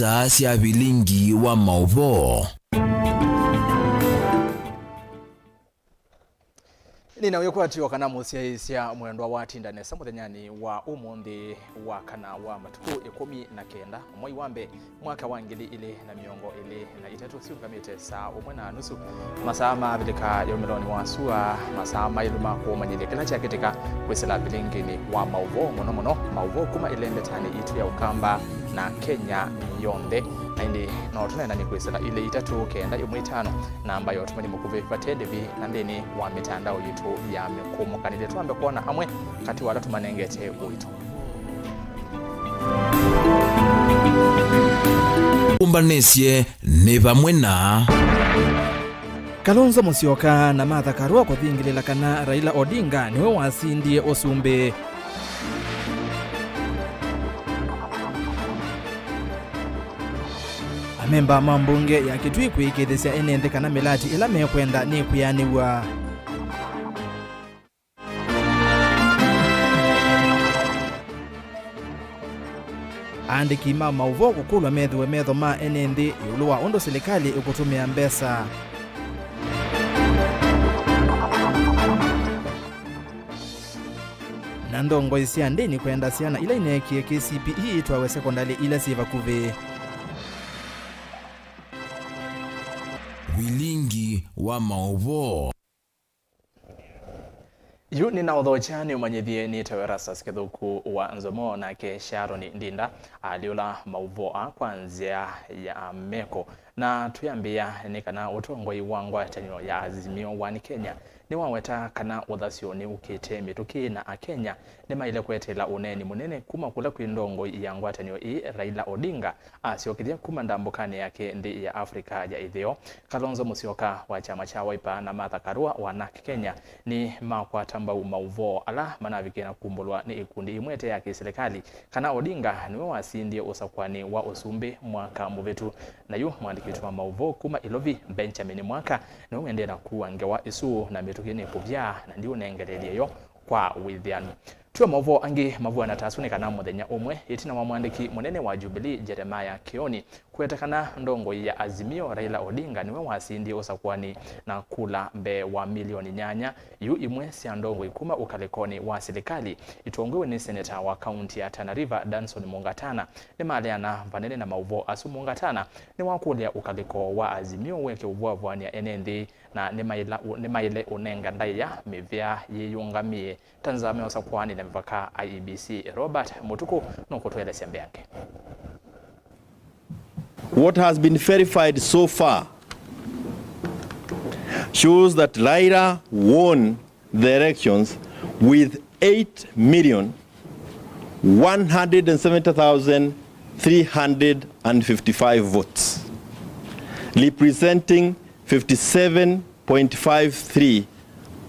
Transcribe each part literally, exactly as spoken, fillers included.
Saa sya vilingi wa maũvoo. Nĩna wĩkwatyo kana mũsyaĩĩsya mwendwa watinda nesa mũthenyanĩ wa ũmũnthĩ wa kana wa matukũ ĩkũmi na kenda mwei wa mbee mwaka wa ngili ilĩ na mĩongo ĩlĩ na itatũ syũngamĩte saa ũmwe na nusu, masaa ma Avilika ya ũmĩlonĩ wa sua, masaa maĩlu ma kũmanyĩthya kĩla kyakĩtĩka kwĩsĩla vilinginĩ wa maũvoo, mũno mũno maũvoo kuma ĩlembetanĩ yitũ ya Ũkamba na Kenya yonthe. Na ĩndĩ no tũneenany'e kwĩsĩla ilĩ itatũ kenda ĩmwe itano, namba ya ũtũmani mũkuvĩ vate ndĩvi na nthĩnĩ wa mĩtandao yitũ ya mĩkũmũkanĩlye. Twambe kwona amwe katĩ wa ala tũmanengete ũito. Ũmbanĩsye nĩ vamwe na Kalonzo Musyoka na Martha Karua kũthingĩlĩla kana Raila Odinga nĩwe wasindie ũsumbĩ. Amemba ma mbunge ya Kitui kwĩkĩĩthĩsya ene nthĩ kana mĩlati ĩla mekwenda nĩkwĩanĩw'a. Aandĩki ma maũvoo kũkũlw'a methĩwe metho ma ene nthĩ ĩũlũ wa ũndũ silikalĩ ĩkũtũmĩa mbesa. Na ndongoi sya ndĩni kwenda syana ila ineekie K C P E itwawe sekondalĩ ila syĩ vakuvĩ. Vilingi wa maũvoo. Yu nĩnaũthokya nĩũmanyĩthye nĩtawe Erastus Kĩthũku wa Nzomo, nake Sharon Ndinda alyũla maũvoo aa kwa nzĩa ya meko. Na twĩambĩĩa nĩ kana ũtongoi wa ngwatanĩo ya Azimio One Kenya nĩwaweta kana ũthasyo nĩwũkĩte mĩtũkĩ na Akenya nĩmaĩle kweteela ũneeni mũnene kuma kũla kwĩ ndongoi ya ngwatanĩo ĩĩ, Raila Odinga, asyokethya kuma ndambũkanĩ yake nthĩ ya Africa ya ĩtheo. Kalonzo Musyoka wa kyama kya Wiper na Martha Karua wa NARC Kenya nĩmakwata mbau maũvoo ala manavikie na kumbũlwa nĩ ikundi imwe ite ya kĩsilikalĩ kana Odinga nĩwe wasindie ũsakũanĩ wa ũsumbĩ mwaka mũvĩtu. Na yu mwandĩki witũ wa maũvoo kuma Ilovi, Benjamin Mwaka, nĩwe ũendee na kũua ngewa ĩsu na mĩtũkĩ nĩ kũvya na ndiũnengeleelye yo kwa wĩthĩanu. Twĩ maũvoo angĩ mavw'ana ta asu nĩ kana mũthenya ũmwe ĩtina wa mwandĩki mũnene wa Jubilee Jeremiah Kioni kũweta kana ndongoi ya Azimio Raila Odinga nĩwe wasindie ũsakũanĩ na kula mbee wa milioni nyanya, yu imwe sya ndongoi kuma ũkalĩkonĩ wa silikalĩ itongoew'e nĩ seneta wa kaunti ya Tana River Danson Mungatana nĩmaleana vanene na maũvoo asu. Mungatana nĩwakũlya ũkalĩko wa Azimio weke ũvũavũanĩa ene nthĩ na nĩmaĩla, nĩmaĩle ũnenga ndaĩa mĩvĩa yĩyũngamĩe ta nzama ya ũsakũani na mĩvaka, I E B C. Robert Mũtukũ nũkũtũelesya mbeange. What has been verified so far shows that Raila won the elections with eight million one hundred and seventy thousand three hundred and fifty-five votes, representing fifty-seven point five three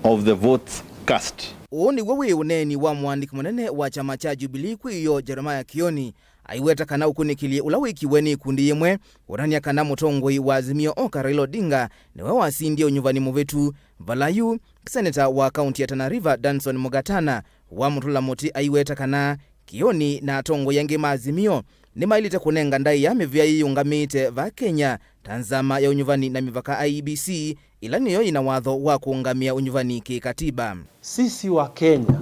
of the votes cast. Ũũ nĩw'o wĩ ũneeni wa mũandĩki mũnene wa kyama kya Jubilee kwĩ ĩyoo Jeremiah Kioni, aiweta kana ũkunĩkĩli ũla wĩkiwe nĩ ikundi imwe wonany'a kana mũtongoi wa Azimio Oka Raila Odinga nĩwe wasindie ũnyuvani mũvĩtu, vala yu seneta wa kaunti ya Tana River Danson Mungatana wamũtũla mũtĩ aiweta kana Kioni na atongoi angĩ ma Azimio nĩmaĩlĩte kũnenga ndaĩa mĩvĩa yĩyũngamĩte vaa Kenya ta nzama ya ũnyuvani na mĩvaka, I E B C, ĩla nĩyo yĩna watho wa kũũngamĩa ũnyuvani kĩkatiba. Sisi wa Kenya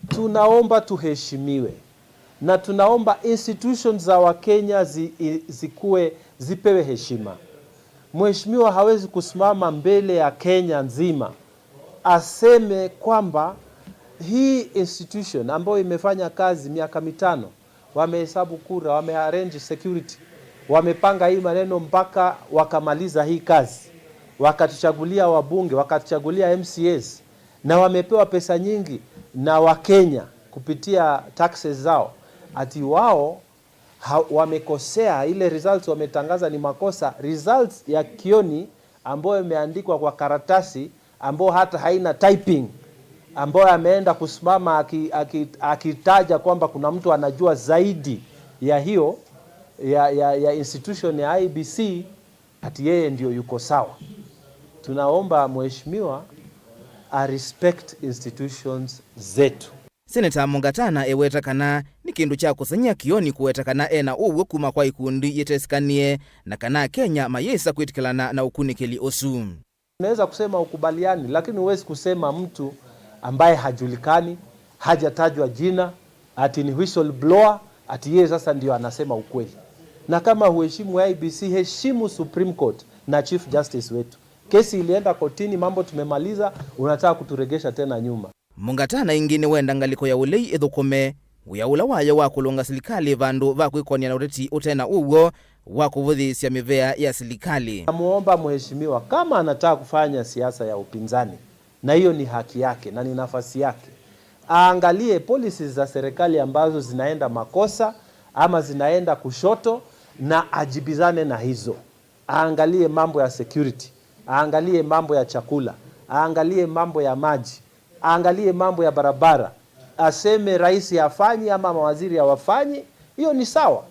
tunaomba tuheshimiwe na tunaomba institutions za Wakenya zi-, i-, zikuwe, zipewe heshima. Mheshimiwa hawezi kusimama mbele ya Kenya nzima aseme kwamba hii institution ambayo imefanya kazi miaka mitano, wamehesabu kura, wamearrange security, wamepanga hii maneno mpaka wakamaliza hii kazi, wakatuchagulia wabunge, wakatuchagulia M C As, na wamepewa pesa nyingi na Wakenya kupitia taxes zao, ati wao ha-, wamekosea, ile results wametangaza ni makosa. Results ya Kioni ambayo imeandikwa kwa karatasi ambayo hata haina typing, ambayo ameenda kusimama aki-, aki-, akitaja kwamba kuna mtu anajua zaidi ya hiyo, ya, ya, ya institution ya I E B C, ati yeye ndio yuko sawa. Tunaomba mheshimiwa a respect institutions zetu. Seneta Mũngatana eweta kana nĩ kĩndũ kya kũseng'ya Kioni kũweta kana ena ũw'o kuma kwa ikundi yĩtesĩkanie na kana Akenya mayĩsa kwĩtĩkĩlana na ũkunĩkĩli ũsu. Unaweza kusema ukubaliani, lakini huwezi kusema mtu ambaye hajulikani, hajatajwa jina, ati ni whistleblower, ati yeye sasa ndio anasema ukweli. Na kama huheshimu I E B C, heshimu Supreme Court na Chief Justice wetu. Kesi ilienda kotini, mambo tumemaliza, unataka kuturegesha tena nyuma. Mũngatana ĩngĩ nĩwenda ngalĩko ya ũlei ĩthũkũme wĩa ũla wayo wa kũlũnga silikalĩ vandũ va kwĩkonia na ũteti ũte na ũw'o wa kũvũthĩĩsya mĩvea ya silikalĩ. Namwomba mheshimiwa, kama anataka kufanya siasa ya upinzani, na hiyo ni haki yake na ni nafasi yake, aangalie policies za serikali ambazo zinaenda makosa ama zinaenda kushoto, na ajibizane na hizo. Aangalie mambo ya security, aangalie mambo ya chakula, aangalie mambo ya maji, aangalie mambo ya barabara, aseme rais hafanyi ama mawaziri hawafanyi, hiyo ni sawa.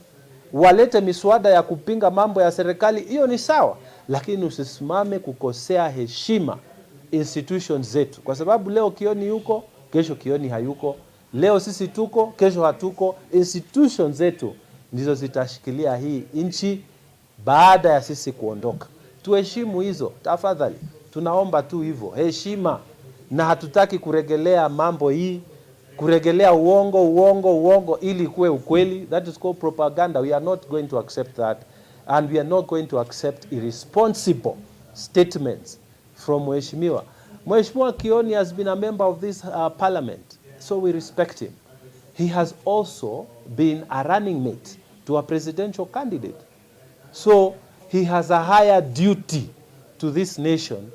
Walete miswada ya kupinga mambo ya serikali, hiyo ni sawa, lakini usisimame kukosea heshima institutions zetu, kwa sababu leo Kioni yuko, kesho Kioni hayuko, leo sisi tuko, kesho hatuko. Institutions zetu ndizo zitashikilia hii nchi baada ya sisi kuondoka. Tuheshimu hizo, tafadhali. Tunaomba tu hivyo, heshima. Na hatutaki kuregelea mambo hii, kuregelea uongo, uongo, uongo, ili kuwe ukweli. That is called propaganda. We are not going to accept that. And we are not going to accept irresponsible statements from Mheshimiwa. Mheshimiwa Kioni has been a member of this, uh, parliament, so we respect him. He has also been a running mate to a presidential candidate. So he has a higher duty to this nation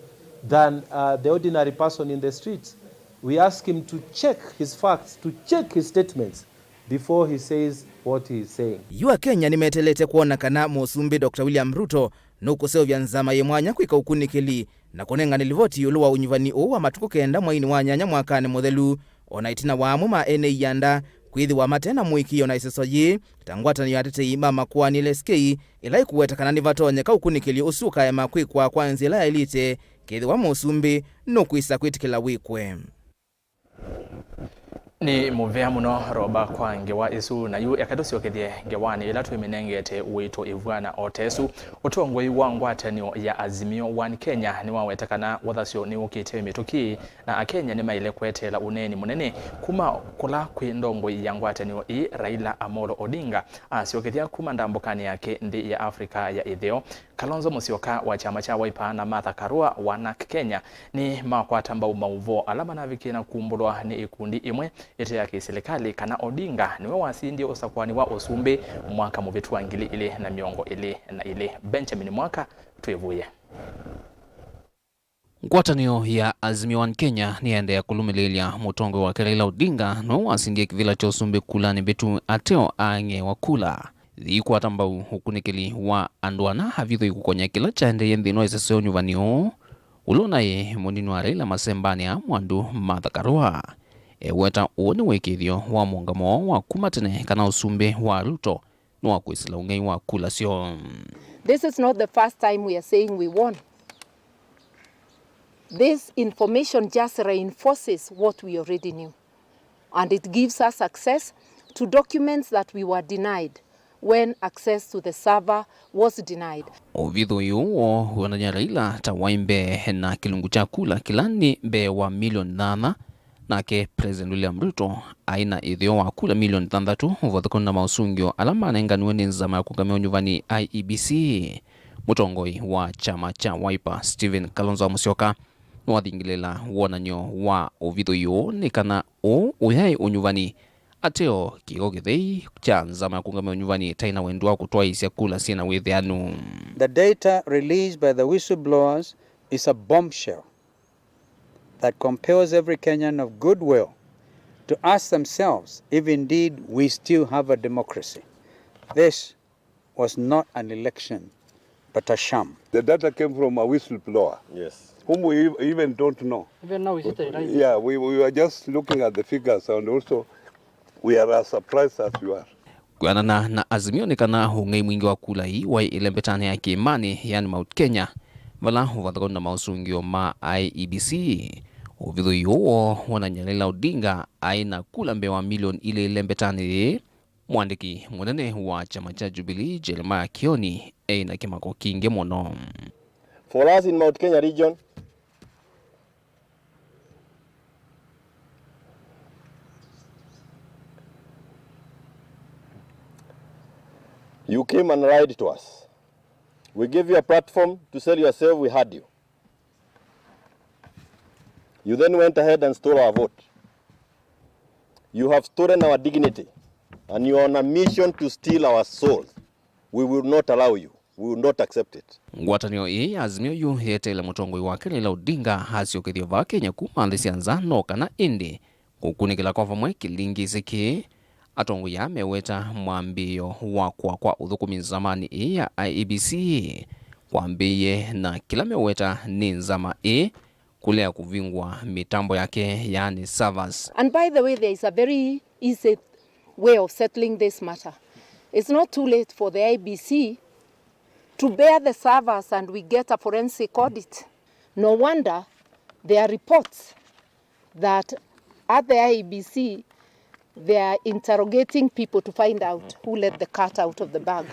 than, uh, the ordinary person in the streets. We ask him to check his facts, to check his statements before he says what he is saying. Yu Akenya nĩmeteelete kwona kana Mũsumbĩ Doctor William Ruto nũkũseũvya nzama yĩ mwanya kwĩka ũkunĩkĩli na kũnengane livoti ĩũlũ wa ũnyuvani ũũ wa matukũ kenda mweinĩ wa nyanya mwakanĩ mũthelu, o na ĩtina wa amwe ma ene ianda kwĩthĩwa mate na mũĩkĩĩo na ĩseso yĩĩ ta ngwatanĩo ya atetei ma makoani, L S K, ĩla ĩkũweta kana nĩvatonyeka ũkunĩkĩli ũsu ũkaema kwĩkwa kwa nzĩa ĩla yaĩlĩte kethĩwa Mũsumbĩ nũkwĩsa kwĩtĩkĩla wĩkwe. Nĩ mũvea mũno, Roba, kwa ngewa ĩsu. Na yu eka tũsyokethye ngewanĩ ĩla twĩmĩnengete wĩtũ ĩvw'ana o ta ĩsu. Ũtongoi wa ngwatanĩo ya Azimio One Kenya nĩwaweta kana ũthasyo nĩwũkĩte wĩ mĩtũkĩ, na Akenya nĩmaĩle kweteela ũneeni mũnene kuma kũla kwĩ ndongoi ya ngwatanĩo ĩĩ, Raila Amolo Odinga, asyokethya kuma ndambũkanĩ yake nthĩ ya Africa ya ĩtheo. Kalonzo Musyoka wa kyama kya Wiper na Martha Karua wa NARC Kenya nĩmakwata mbau maũvoo ala manavikie na kumbũlwa nĩ ikundi imwe ite ya kĩsilikalĩ kana Odinga nĩwe wasindie ũsakũani wa ũsumbĩ mwaka mũvĩtu wa ngili ilĩ na mĩongo ĩlĩ na ilĩ. Benjamin Mwaka twĩvũye. Ngwatanĩo ya Azimio One Kenya nĩyaendeea kũlũmĩlĩĩlya mũtongoi wake Raila Odinga, nĩwe wasindie kĩvĩla kya ũsumbĩ kulanĩ mbĩtu ateo aang'e wa kula. Yĩikwata mbau ũkunĩkĩli wa andũ ana avithũi kũkony'a kĩla kyaendeeie nthĩnĩ wa ĩseso ya ũnyuvani ũũ, ũla ũnaĩ mũnini wa Raila masembanĩ aa Mwandũ Martha Karua. Eweta ũũ nĩ wĩkĩĩthyo wa mũũngamo woo wa kuma tene kana ũsumbĩ wa Ruto nĩ wa kwĩsĩla ũng'ei wa kula syoo. This is not the first time we are saying we won. This information just reinforces what we already knew, and it gives us access to documents that we were denied when access to the server was denied. Ũvithũi ũũ woo wĩonany'a Raila ta waĩ mbee na kĩlungu kya kula kĩla nĩ mbee wa milioni thantha, nake President William Ruto aĩ na ĩtheo wa kula milioni thanthatũ ũvathũkanu na maũsũngĩo ala manenganiwe nĩ nzama ya kũngamĩa ũnyuvani, I E B C. Mũtongoi wa kyama kya Wiper, Stephen Kalonzo Musyoka, nĩwathingĩlĩla wonany'o wa ũvithũi ũũ nĩ kana ũũ ũyaĩ ũnyuvani ateo kĩko kĩthei kya nzama ya kũngamĩa ũnyuvani ĩtaĩ na wendi wa kũtwaĩĩsya kula syĩ na wĩthĩanu. The data released by the whistleblowers is a bombshell that compels every Kenyan of goodwill to ask themselves if indeed we still have a democracy. This was not an election, but a sham. The data came from a whistleblower, yes, whom we ev-, even don't know. Even now, is it a right? Yeah, we, we were just looking at the figures, and also we are as surprised as you are. Kwĩanana na Azimio nĩ kana ũng'ei mwingĩ wa kula ii waĩ ĩlembetanĩ ya kĩĩmanĩ, yani Mount Kenya, vala ũvathũkanu na maũsũngĩo ma I E B C Ũvithũi ũũ woo wonany'a Raila Odinga aĩ na kula mbee wa milioni ilĩ lembetanĩ yĩĩ. Mwandĩki mũnene wa kyama kya Jubilee, Jeremiah Kioni, eĩ na kĩmako kingĩ mũno. For us in Mount Kenya region, you came and lied to us. We gave you a platform to sell yourself, we heard you. You then went ahead and stole our vote. You have stolen our dignity, and you are on a mission to steal our souls. We will not allow you. We will not accept it. Ngwatanĩo ĩĩ ya Azimio yu yeteele mũtongoi wake Raila Odinga asyokethye vaa Kenya kuma nthĩ sya nza, no kana ĩndĩ kũkunĩkĩla kwa vamwe kĩlingĩsĩ kĩĩ, atongoi aa meweta mwambĩĩo wa kũa kwa ũthũkũmi nzamanĩ ĩĩ ya I E B C kwambĩĩie, na kĩla meweta nĩ nzama ĩĩ kũlea kũvingũa mĩtambo yake, yaani servers. And by the way, there is a very easy way of settling this matter. It's not too late for the I E B C to bear the servers and we get a forensic audit. No wonder there are reports that at the I E B C they are interrogating people to find out who let the cat out of the bag.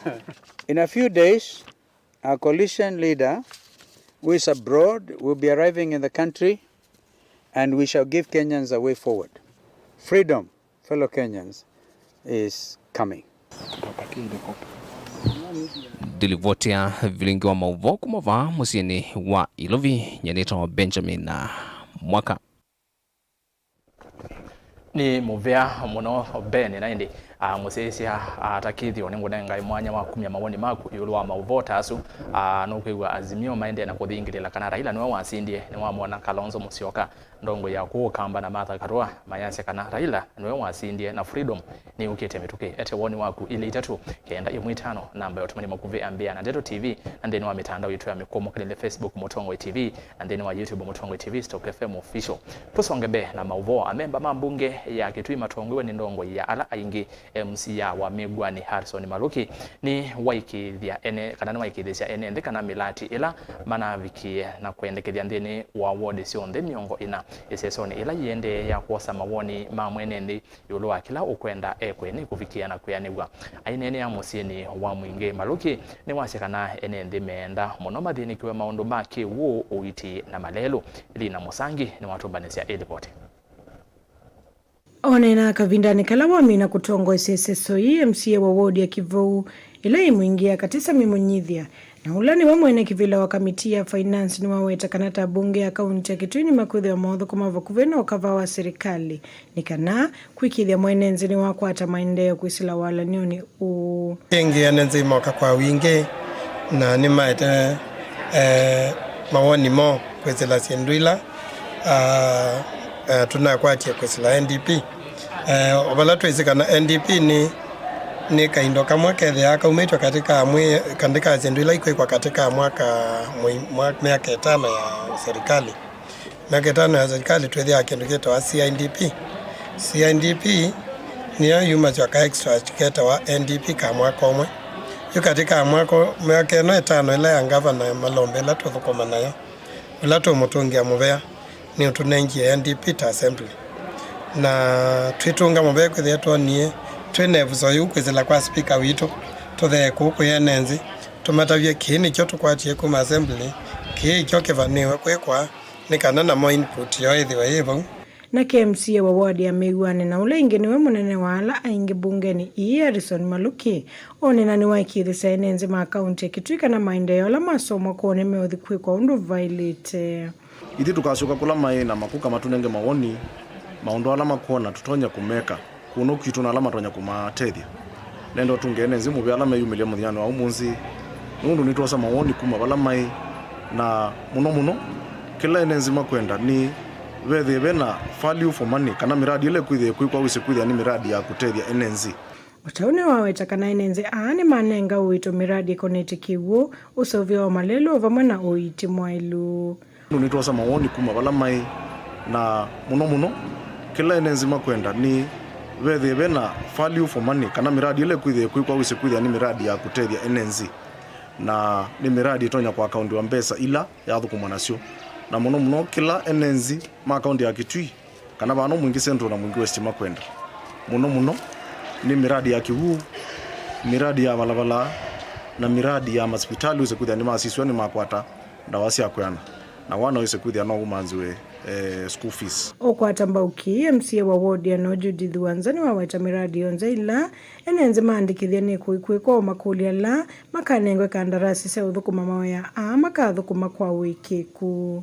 In a few days, our coalition leader, who is abroad, will be arriving in the country, and we shall give Kenyans a way forward. Freedom, fellow Kenyans, is coming. Ndilivoti ya vilingi wa maũvoo kuma vaa mũsyĩnĩ wa Ilovi, nyie nĩtawa Benjamin Mwaka. Nĩ mũvea mũno Ben, na ĩndĩ, ah, mũsyaĩĩsya, ah, atakĩthyo, nĩngũnengae mwanya wa kumya mawoni maku ĩũlũ wa maũvoo ta asu. Ah, nũkwĩw'a Azimio maendee na kũthingĩlĩla kana Raila nĩwe wasindie, nĩwamwona Kalonzo Musyoka, ndongoi ya kũũ Kamba, na Martha Karua mayasya kana Raila nĩwe wasindie na Freedom nĩyũkĩte mĩtũkĩ. Ete woni waku ilĩ itatũ, kenda ĩmwe itano, namba ya ũtũmani makuvĩ ambĩa na Ndeto T V, na nthĩnĩ wa mĩtandao yitũ ya mĩkũmo, kĩlĩle Facebook Mũtongoi T V, na nthĩnĩ wa YouTube Mũtongoi T V Stock F M Official. Tũsonge mbee na maũvoo. Amemba ma mbunge ya Kitui matongoew'e nĩ ndongoi ya ala aingĩ, M C A wa Mĩw'anĩ Harrison Maluki, nĩwaĩkĩĩthya ene, kana nĩwaĩkĩĩthĩsya ene nthĩ kana mĩlati ĩla manavikie na kwendekethya nthĩnĩ wa wodi syonthe mĩongo ĩna ĩsesonĩ ĩla yĩendee ya kwosa mawoni ma mwene nthĩ ĩũlũ wa kĩla ũkwenda ekwe nĩ kũvikĩa na kwĩanĩw'a. Aineenea mũsyĩnĩ wa Mwingĩ, Maluki nĩwasya kana ene nthĩ meenda mũno mathĩnĩkĩwe maũndũ ma kĩw'ũ, ũiiti na malelũ. Lina Mũsangi nĩwatũmbanĩsya ĩ livoti. Oneenaa kavindanĩ kala wamina kũtongoesya ĩseso ii, M C A wa wodi ya Kĩvou, ĩla yĩ Mwingĩ ya katĩ, Sami Mũnyithya, na ũla nĩwe mwene kĩvĩla wa kamitii ya finance, nĩwaweta kana ta ambunge a kaunti ya Kitui nĩmakwĩthĩwa maũthũkũma vakuvĩ na ũkavaa wa silikalĩ, nĩ kana kwĩkĩĩthya mwene nthĩ nĩwakwata maendeeo kwĩsĩla walany'onĩ ũũ. Ĩngĩ ene nthĩ moka kwa wingĩ na nĩmaete, eh, mawoni moo kwĩsĩla syĩndũ ila, ah, eh, tũnakwatye kwĩsĩla N D P. Eh, o vala twĩsĩ kana N D P nĩ, nĩ kaindo kamwe kethĩaa kaumĩtw'e katĩ ka mwĩ-, katĩ ka syĩndũ ila ikwĩkwa katĩ ka mwaka mũi-, mwa-, myaka ĩtano ya serikali. Myaka ĩtano ya serikali twĩthĩaa kĩndũ kĩtawa C I D P. C I D P nĩyo yumasya ka extra ketawa N D P ka mwaka ũmwe. Yu katĩ ka mwaka, myaka ĩno ĩtano ĩla ya ngavana Malombe ĩla tũthũkũma nayo, ũla tũmũtũngĩa mũvea, nĩũtũnengie N D P ta assembly. Na twĩtũnga mũvea kwĩthĩa twonie twĩ na ĩvuso yĩu kwĩsĩla kwa spika witũ, tũthee kũu kwĩ ene nthĩ, tũmatavye kĩĩ nĩkyo tũkwatie kuma assembly, kĩĩ kyo kĩvanĩĩwe kwĩkwa, nĩ kana namo input yoo ĩthĩwe yĩ vau. Nake M C A wa ward ya Mĩw'anĩ, na ũla ĩngĩ nĩwe mũnene wa ala aingĩ mbungenĩ ii, Harrison Maluki, oneena nĩwaĩkĩĩthĩsya ene nthĩ ma kaunti ya Kitui kana maendeeo ala masomwa kwoo nĩmeũthi kwĩkwa ũndũ vaĩlĩte. Ithyĩ tũkasyoka kũla maĩ na makũka matũnenge mawoni, maũndũ ala makwona tũtonya kũmeka kũno kwitũ na ala matonya kũmatethya. Nenda ũtũnge ene nthĩ mũvea ala meyumĩlya mũthenyanĩ wa ũmũnthĩ, nũndũ nĩtwosa mawoni kuma vala maĩ, na mũno mũno, kĩla ene nthĩ makwenda nĩ vethĩe ve na value for money, kana mĩradi ĩla ĩkwĩthĩa ĩkwĩkwa wĩsĩ kwĩthĩa nĩ mĩradi ya kũtethya ene nthĩ. O ta ũu nĩwaweta kana ene nthĩ aa nĩmanenga ũito mĩradi ĩkonetye kĩw'ũ, ũseũvyo wa malelũ, o vamwe na ũiiti mwaĩlu. Nũndũ nĩtwosa mawoni kuma vala maĩ, na mũno mũno, kĩla ene nthĩ makwenda nĩ vethĩe ve na value for money, kana mĩradi ĩla ĩkwĩthĩa ĩkwĩkwa wĩsĩ kwĩthĩa nĩ mĩradi ya kũtethya ene nthĩ, na nĩ mĩradi ĩtonya kũakaundiwa mbesa ila yathũkũmwa nasyo. Na mũno mũno kĩla ene nthĩ ma kaũntĩ ya Kitui, kana vano Mwingi Central na Mwingi West makwenda mũno mũno nĩ miradi ya kĩw'ũ, miradi ya valavala, na miradi ya masivitali wĩse kwĩthĩa nĩmasiswa, nĩmakwata ndawa sya kwĩana, na wana wĩse kwĩthĩa no ũmanziwe, eh, school fees. Ũkwata mbau kĩĩ, M C A wa ward ya no Judith Wanza nĩwaweta miradi yonthe ila ene nthĩ maandĩkĩthya nĩ kũi kwĩkwa, ũmakũlya ala makanengwe kandarasi sya ũthũkũma mawĩa aa makathũkũma kwa ũĩkĩĩku.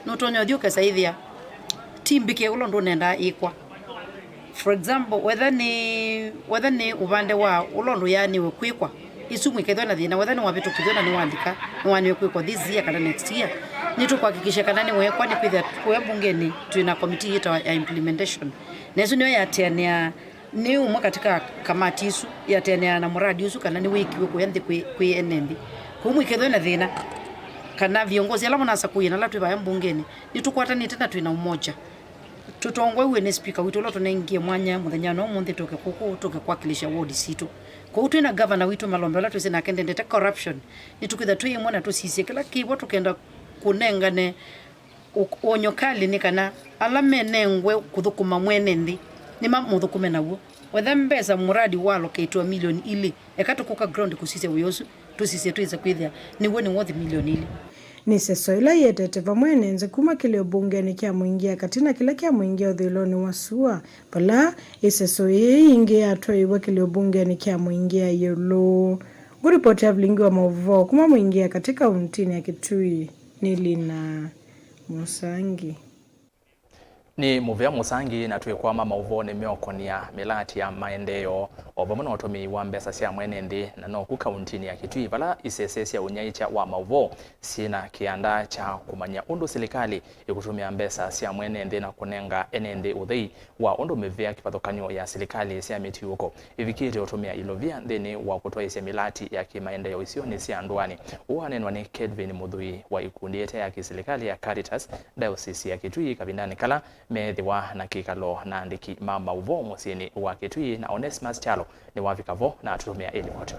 Nũtonya ũthi ũkesa ĩthĩa ti mbĩke ũla ũndũ ũnendaa ĩkwa. For example, whether nĩ, whether nĩ ũvande wa ũla ũndũ yaanĩwe kwĩkwa, isu mwĩkethwe na thĩna, whether nĩwavĩtũkĩthw'e na nĩwalika, nĩwaanĩwe kwĩkwa this year kana next year, nĩtũkwakikisha kana nĩweekwa, nĩkwĩthĩa kũya mbungenĩ twĩ na committee yĩtawa ya implementation, na ĩsu nĩyo yateanĩaa nĩ ũmwe katika kamati isu yateanĩaa na mũradi ũsu kana nĩwĩkiwe kũya nthĩ kwĩ, kwĩ ene nthĩ. Kũu mwĩkethwe na thĩna, kana viongozi ala mũnasakũie na ala twĩ vaya mbungenĩ, nĩtũkwatanĩte na twĩ na ũmoja. Tũtongoew'e nĩ spika witũ ũla ũtũnengie mwanya mũthenya na ũmũnthĩ tũke kũkũ, tũke kwakilisha ward sitũ. Kũu twĩ na gavana witũ Malombe ũla twĩsĩ nake ndendete corruption. Nĩtũkwĩtha twĩ ĩmwe na tũsisye kĩla kĩvo tũkenda kũnengane Ũ-, ũny'o kalĩ nĩ kana ala menengwe kũthũkũma mwene nthĩ nĩmamũthũkũme naw'o. Wetha mbesa mũradi wa allocate wa milioni ilĩ, eka tũkũka ground kũsisya wĩa ũsu, tũsisye twĩsa kwĩthĩa nĩw'o nĩ worth milioni ilĩ. Nĩ seso ĩla yĩetete vamwe ene nthĩ kuma kĩlĩo mbungenĩ kya Mwingi ya katĩ na kĩla kya Mwingi ya ũthũĩlonĩ wa sua, vala ĩseso ĩĩ yĩngĩ yatwaĩwe kĩlĩo mbungenĩ kya Mwingi ya ĩũlũ. Ngũripoti ya vilingi wa maũvoo kuma Mwingi ya katĩ kauntinĩ ya Kitui. Nĩ Lina Mũsangi. Nĩ mũvea Mũsangi, na twĩkwama maũvoonĩ meũkonĩa mĩlati ya maendeeo o vamwe na ũtũmĩi wa mbesa sya mwene nthĩ, na noku kauntinĩ ya Kitui vala isese sya ũnyaĩĩkya wa maũvoo syĩ na kĩanda kya kũmany'a ũndũ silikalĩ ĩkũtũmĩa mbesa sya mwene nthĩ na kũnenga ene nthĩ ũthei wa ũndũ mĩvĩa kĩvathũkany'o ya silikalĩ sya mĩtiũko ĩvikĩte ũtũmĩa ilovia nthĩnĩ wa kũtwaĩĩsya mĩlati ya kĩmaendeeo isionĩ sya ndũanĩ. Ũũ waneenwa nĩ Kelvin Mũthui wa ikundi ĩte ya kĩsilikalĩ ya Caritas Diocese ya Kitui kavindanĩ kala meethĩwa na kĩkalo na andĩki ma maũvoo mũsyĩnĩ wa Kitui, na Onesmus Kyalo nĩwavika vo na atũtũmĩa ĩlivoti.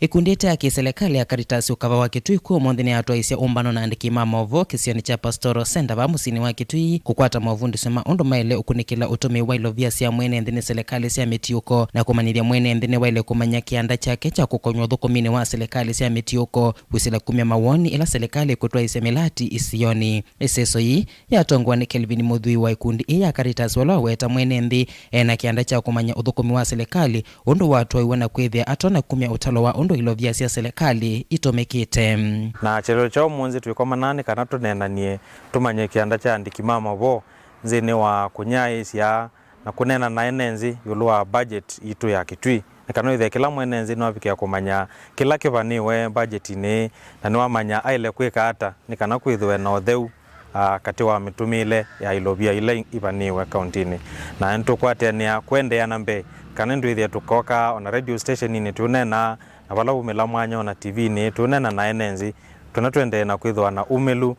Ĩkundi ĩte ya kĩsilikalĩ ya Caritas ũkava wa Kitui kũũ ũmũnthĩ nĩyatwaĩĩsye ũmbano na andĩki ma maũvoo kĩsionĩ kya Pastoral Center vaa mũsyĩnĩ wa Kitui kũkwata mavundĩsyo ma ũndũ maĩle ũkunĩkĩla ũtũmĩi wa ilovia sya mwene nthĩ nĩ silikalĩ sya mĩtiũko na kũmanyĩthya mwene nthĩ nĩwaĩle kũmanya kĩanda kyake kya kũkonywa ũthũkũminĩ wa silikalĩ sya mĩtiũko kwĩsĩla kumya mawoni ĩla silikalĩ ĩkũtwaĩĩsya mĩlati isionĩ. Ĩseso yĩĩ yatongoew'a nĩ Kelvin Mũthui wa ĩkundi ĩĩ ya Caritas, vala waweta mwene nthĩ ena kĩanda kya kũmanya ũthũkũmi wa silikalĩ ũndũ watwaĩwe na kwĩthĩa atonya kumya ũtalo wa ũndũ ilovia sya silikalĩ itũmĩkĩte. Na kyelelo kya ũmũnthĩ twĩkomana nĩ kana tũneenanie, tũmanye kĩanda kya andĩki ma maũvoo nthĩnĩ wa kũnyaĩĩsya na kũneena na ene nthĩ ĩũlũ wa budget yitũ ya Kitui, nĩ kana wĩthĩe kĩla mwene nthĩ nĩwavikĩa kũmanya kĩla kĩvanĩwe budgetinĩ, na nĩwamanya aĩle kwĩka ata nĩ kana kwĩthĩwe na ũtheu, a, katĩ wa mĩtũmĩĩle ya ilovia ila ivanĩwe kauntinĩ. Na nĩtũkwatanĩa kũendeea na mbee, kana nĩtwĩthĩe tũkoka ona radio stationinĩ tũneena, na vala waumĩla mwanya ona T V-inĩ tũneena na ene nthĩ, tũna tũendee na kwĩthĩwa na umĩlu,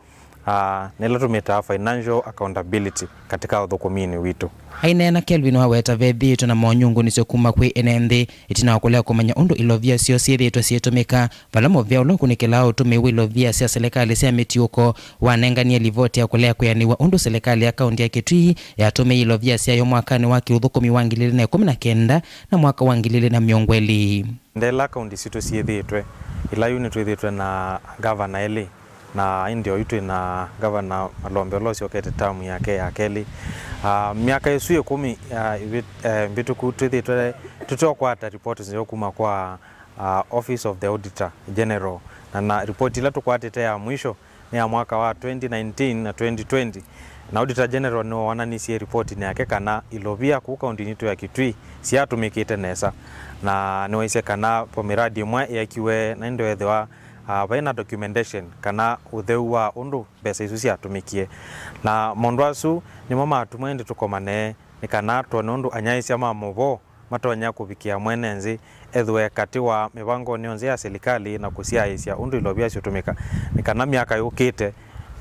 a, na ĩla tũmĩtaa financial accountability katika ũthũkũminĩ witũ. Aineena, Kelvin waweta vethĩĩtwe na monyungunisyo kuma kwĩ ene nthĩ ĩtina wa kũlea kũmanya ũndũ ilovia syoo syĩthĩĩtwe syĩtũmĩka, vala mũvĩa ũla ũkunĩkĩlaa ũtũmĩi wa ilovia sya silikalĩ sya mĩtiũko wanenganie livoti ya kũlea kwĩanĩw'a ũndũ silikalĩ ya kaunti ya Kitui yatũmĩie ilovia syayo mwakanĩ wa kĩũthũkũmi wa ngili ilĩ na ĩkũmi na kenda na mwaka wa ngili ilĩ na mĩongo ĩlĩ. Ndeela kaunti sitũ syĩthĩĩtwe, ila yu nĩtwĩthĩĩtwe na ngavana elĩ, na ĩndĩ oyu twĩ na ngavana Malombe ũla ũsyokete tamu yake ya kelĩ. Ah, myaka ĩsu ĩkũmi, ah, ĩvĩ-, eh, mbĩtũku twĩthĩĩtwe tũteũkwata ripoti nzeo kuma kwa, ah, Office of the Auditor General, na, na ripoti ila tũkwatĩte ya mwisho nĩ ya mwaka wa twenty nineteen na twenty twenty, na Auditor General nĩwoonanisye ripotinĩ yake kana ilovia kũu kauntinĩ yitũ ya Kitui syatũmĩkĩte nesa, na nĩwaisye kana po miradi ĩmwe yeekiwe na ĩndĩ weethĩwa, ah, vai na documentation kana ũtheu wa ũndũ mbesa isu syatũmĩkie. Na maũndũ asu nĩmo matuma ĩndĩ tũkomane nĩ kana twone ũndũ anyaĩĩsya ma maũvoo matonya kũvikĩa mwene nthĩ ethĩwe katĩ wa mĩvangonĩ yonthe ya silikalĩ na kũsyaĩĩsya ũndũ ilovia syũtũmĩka, nĩ kana myaka yũkĩte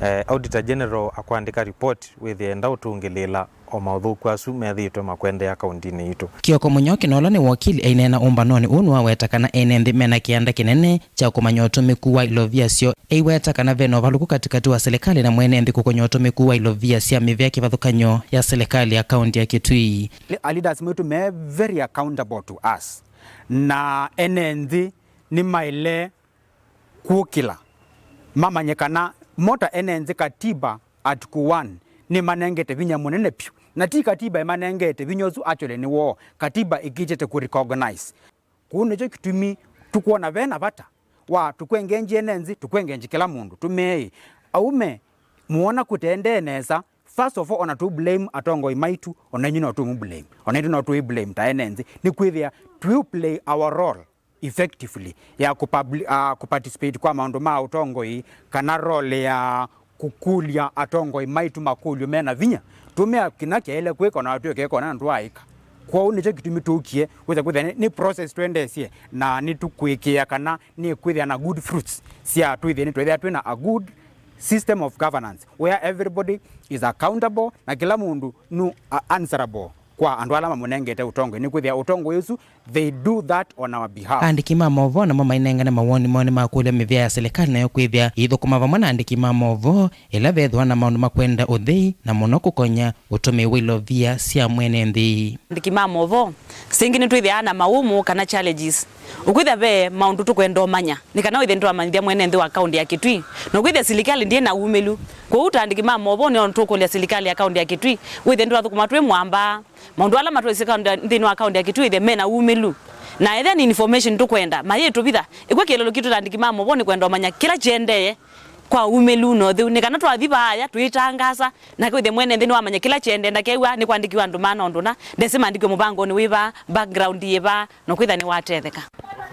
Eh, Auditor General akwandĩka report, wĩthĩe enda ũtũngĩlĩĩla o maũthũku asu methĩĩtwe makwendeea kaũntinĩ yitũ. Kioko Mũnyoki na ũla nĩ wokili aineena ũmbanonĩ ũũ nĩwaweta kana ene nthĩ mena kĩanda kĩnene kya kũmanya ũtũmĩku wa ilovia syoo, eiweta kana ve na ũvalũku katĩkatĩ wa silikalĩ na mwene nthĩ kũkony'a ũtũmĩku wa ilovia sya mĩvĩa kĩvathũkany'o ya silikalĩ ya kaũnti ya Kitui. Nĩ a leaders maitũ me very accountable to us, na ene nthĩ nĩmaĩle kũkĩla mamanye kana mo ta ene nthĩ katiba Article one nĩmanengete vinya mũnene vyũ, na ti katiba ĩmanengete vinya ũsu, actually nĩ woo, katiba ĩkĩtĩte kũ recognize. Kũu nĩkyo kĩtumi tũkwona ve na vata wa tũkwengenji ene nthĩ, tũkwengenji kĩla mũndũ, tũmeei, aume, muona kũtendee nesa, first of all, ona tũ blame atongoi maitũ, ona inyu no tũmũ blame, ona itũ no tũĩ blame ta ene nthĩ, nĩkwĩthĩa twĩ play our role effectively ya kũpabli- ah, kũparticipate kwa maũndũ ma ũtongoi, kana role ya kũkũlya atongoi maitũ makũlyo mena vinya. Tũmĩa kĩna kyaĩle kwĩka na twĩke kona ndwaĩka. Kwoou nĩkyo kĩtumi tũkie kwĩsa kwĩthĩa nĩ, nĩ process twendeesye, na nĩtũkwĩkĩĩa kana nĩkwĩthĩa na good fruits sya twĩthĩe nĩtwĩthĩa twĩna a good system of governance where everybody is accountable na kĩla mũndũ nũ a- answerable kwa andũ ala mamũnengete ũtongoi, nĩkwĩthĩa ũtongoi ũsu, they do that on our behalf. Andĩki ma movoo namo mainengane mawoni moo nĩmakũlya mĩvĩa ya silikalĩ nayo kwĩthĩa ĩithũkũma vamwe na andĩki ma movoo ĩla vethĩwa na maũndũ ma kwenda ũthei, na mũno kũkony'a ũtũmĩi wa ilovia sya mwene nthĩ. Andĩki ma movoo, singĩ nĩtwĩthĩaa na mawũmũ kana challenges. Ũkwĩthĩa ve maũndũ tũkwenda ũmanya nĩ kana wĩthĩe nĩtwamanyĩthya mwene nthĩ wa kaũnti ya Kitui, na ũkwĩthĩa silikalĩ ndĩĩ na umĩlu. Kwoou ta andĩki ma movoo nĩo tũkũlya silikalĩ ya kaũnti ya Kitui wĩthĩe nĩtwathũkũma twĩ mwamba, maũndũ ala matwĩsĩ kaũnti- nthĩnĩ wa kaũnti ya Kitui wĩthĩe mena umĩlu. Na ethĩa nĩ information tũkwenda, mayĩtũvitha. Ĩkw'a kĩlolo kitũ ta andĩki ma movoo nĩ kwenda ũmanya kĩla kĩendee kwa umĩlu na ũtheu, nĩ kana twathi vaaya twĩtangaasa, nake wĩthĩe mwene nthĩ nĩwamanya kĩla kĩendee, ndakew'a nĩ kwandĩkiwe andũ mana ũndũ ũna, ndesĩ mandĩkiwe mũvangonĩ wĩva, background yĩva, na kwĩtha nĩwatetheka.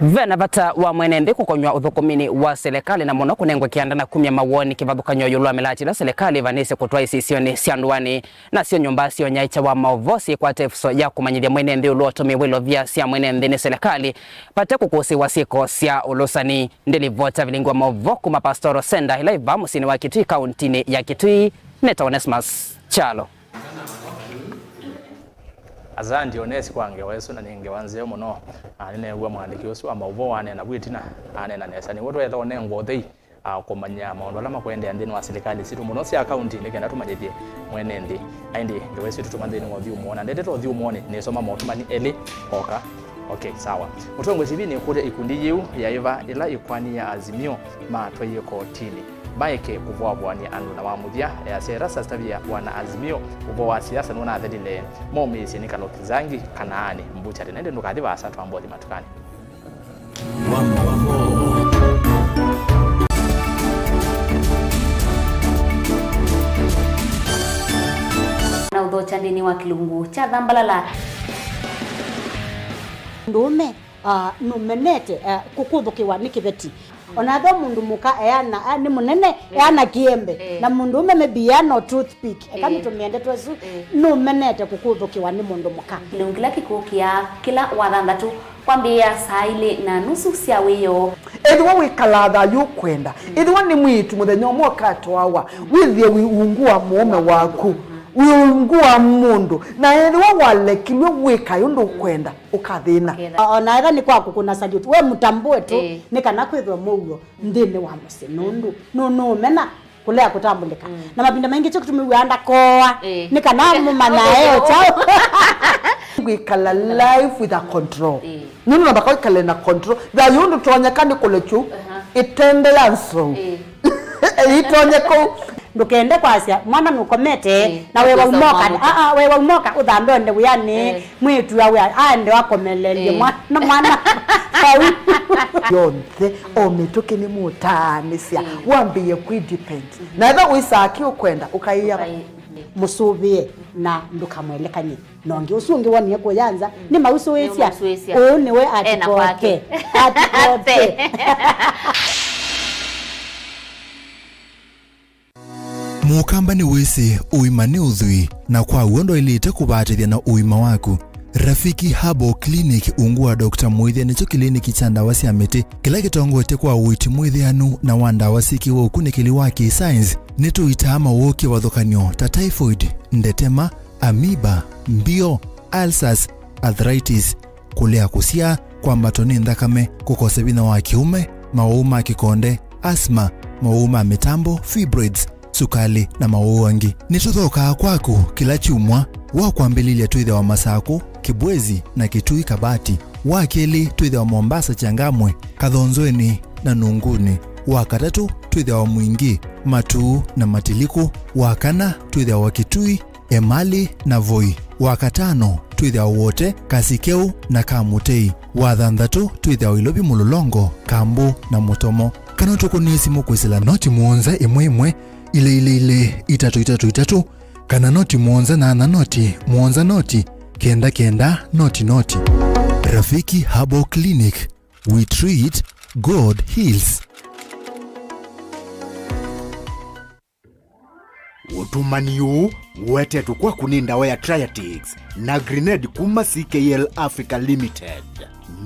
Ve na vata wa mwene nthĩ kũkonywa ũthũkũminĩ wa silikalĩ, na mũno kũnengwe kĩanda na kumya mawoni kĩvathũkany'o ĩũlũ wa mĩlatĩ ĩla silikalĩ ĩvanĩsye kũtwaa isisionĩ sya ndũanĩ. Nasyo nyũmba sya ũnyaĩĩkya wa maũvoo syĩkwata ĩvuso ya kũmanyĩthya mwene nthĩ ĩũlũ wa ũtũmĩi wa ilovia sya mwene nthĩ nĩ silikalĩ vate kũkũsĩĩwa syĩko sya ũlũsani. Ndĩlivota vilingi wa maũvoo kuma Pastoral Center ĩla ĩva mũsyĩnĩ wa Kitui, kaũntinĩ ya Kitui, nĩtawa Onesmus Kyalo. Asante Onesi kwa ngewa ĩsu, na nĩ ngewa nzeo mũno. Na nĩneew'a mũandĩki ũsu wa maũvoo aneena vu ĩtina, aneena nesa. Nĩw'o tweetha ũnengwa ũthei, a, kũmanya maũndũ ala makũendeea nthĩnĩ wa silikalĩ sitũ mũno sya kaunti, nĩ kenda tũmanyĩthye mwene nthĩ. Na ĩndĩ ngewa ĩsu ĩtũtuma nthĩnĩ wa ũthyũmũo, na ndetete ũthyũmũonĩ, nĩsoma Motũmani elĩ oka. Okay, sawa. Mũtongoi T V nĩkũlya ikundi yĩu ya ĩva ĩla ĩkoani ya Azimio matwaie kotinĩ maeke kũvoavoany'a andũ, na wa mũthya easya Erastus Tavia, wana Azimio, ũvoo wa siasa nũnathelile, momĩĩsye nĩ Kaloki Zangi kana aani mbuchari. Na ĩndĩ ndũkathi vaasa, twambothi matukanĩ. Na ũthokya nthĩnĩ wa kĩlungu kya Thambalala. Mũndũũme, ah, nũmenete, ah, kũkũthũkĩwa nĩ kĩveti. Ona ethĩwa mũndũ mũka eana, ah, nĩ mũnene, eana kĩembe, na mũndũũme maybe eana o toothpick, eka nĩtũmĩe ndeto ĩsu, nũmenete kũkũthũkĩwa nĩ mũndũ mũka. Kĩlungu kĩla kĩkũkĩa kĩla Wathanthatũ kwambĩĩa saa ilĩ na nusu sya wĩoo. Ethĩwa wĩkalaa thayũ ũkwenda, ethĩwa nĩ mwĩĩtu mũthenya ũmwe ũkatwawa, wĩthĩe wĩ ungu wa mũũme waku, wĩ ungu wa mũndũ, na ethĩwa walekilw'e wĩkae ũndũ ũkwenda, ũkathĩna. Ũkethĩa. O na ethĩwa nĩ kwa kũkũna salute, we mũtambũe tu, nĩ kana kwĩthwe mũuo nthĩnĩ wa mũsyĩ, nũndũ nũ- nũũmena kũlea kũtambũlĩka. Na mavinda maingĩ kyo kĩtumi wĩaa ndakoa, nĩ kana mũmanya e kyaũ. Kwĩkala life with a control. Nũndũ nambaka wĩkale na control. Thayũ ndũtonyeka nĩ kũlekyu ĩtende ya nzou. Ĩtonye kũu. Ndũkende kwasya mwana nũkomete na wewa umoka. Aa, wewa umoka ũthambe nde wĩanĩ. Mwĩĩtu awe aende akomelelye mwana, mwana vau. Yonthe, o mĩtũkĩ nĩmũtaanĩsya, wambĩĩe kwĩ depend. Na ethĩwa wĩsaa kĩ ũkwenda, ũkaĩa mũsũvĩe na ndũkamwelekany'e na ũngĩ. Ũsu ũngĩ wonie kũya nza, nĩmausũĩsya. Ũũ nĩwe atikote. Atikote. Mũkamba nĩwĩsĩ ũima nĩ ũthwii, na kwa w'o ndwaĩlĩte kũvatĩthya na ũima waku. Rafiki Herbal Clinic, ungu wa Doctor Mwĩthĩa, nĩkyo kĩliniki kya ndawa sya mĩtĩ kĩla kĩtongoetye kwa ũiiti mwĩthĩanu na wa ndawa syĩkĩwe ũkunĩkĩli wa kĩ-science. Nĩtũitaa maũũ kĩvathũkany'o ta typhoid, ndetema, amoeba, mbio, ulcers, arthritis, kũlea kũsyaa, kwambatwa nĩ nthakame, kũkosa vinya wa kĩũme, maũũ ma kĩkonde, asthma, maũũ ma mĩtambo, fibroids, sukalĩ, na maũũ angĩ. Nĩtũthokaa kwaku kĩla kyumwa. Wa kwambĩlĩlya twĩthĩawa Masakũ, Kĩbwezi, na Kitui Kabati. Wa kelĩ twĩthĩawa Mombasa, Changamwe, Kathonzweni, na Nunguni. Wa katatũ twĩthĩawa Mwingi, Matuu, na Matiliku. Wa kana twĩthĩawa Kitui, Emali, na Voi. Wa katano twĩthĩawa Wote, Kasikeu, na Kamutei. Wa thanthatũ twĩthĩawa Ilovi, Mũlolongo, Kambu, na Mũtomo. Kana ũtũkũnĩe simũ kwĩsĩla noti mũonza ĩmwe ĩmwe, ilĩ ilĩ ilĩ, itatũ itatũ itatũ, kana noti mũonza nyanya noti mũonza noti kenda kenda noti noti. Rafiki Herbal Clinic, we treat, God heals. Ũtũmani ũũ ũetetwe kwaku nĩ ndawa ya Triatix na Grenade kuma C K L Africa Limited.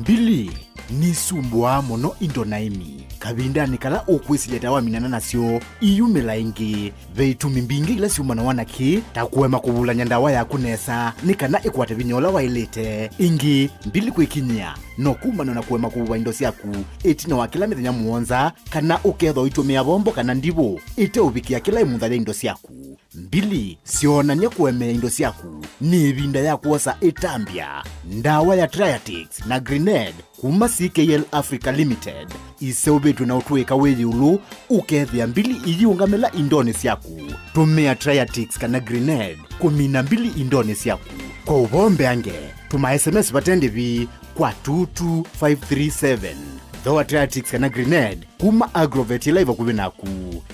Mbili nisumbũaa mũno indo na ĩmi. Kavindanĩ kala ũkwĩsilya ta waminana nasyo, iyumĩla ĩngĩ. Ve itumi mbingĩ ila syumanawa na kĩĩ, ta kũema kũvulany'a ndawa yaku nesa nĩ kana ĩkwate vinya ũla waĩlĩte. Ĩngĩ, mbili kwĩkinyĩa no kumana na kũema kũvuva indo syaku ĩtina wa kĩla mĩthenya mũonza, kana ũkethwa ũitũmĩa vombo kana ndivũ ĩteũvikĩa kĩla ĩmutha ya indo syaku. Mbili, syoonany'a kũemea indo syaku. Nĩ ĩvinda ya kwosa ĩtambya. Ndawa ya Triatix na Grenade kuma C K L Africa Limited iseũvĩtw'e na ũtũĩka wĩ ĩũlũ, ũkethĩa mbili iyiũngamĩla indonĩ syaku. Tũmĩa Triatix kana Grenade kũmina mbili indonĩ syaku. Kwa ũvoo mbeange, tũma S M S vate ndĩvi kwa two two five three seven. Thooa Triatix kana Grenade kuma Agrovet ĩla ĩ vakuvĩ naku.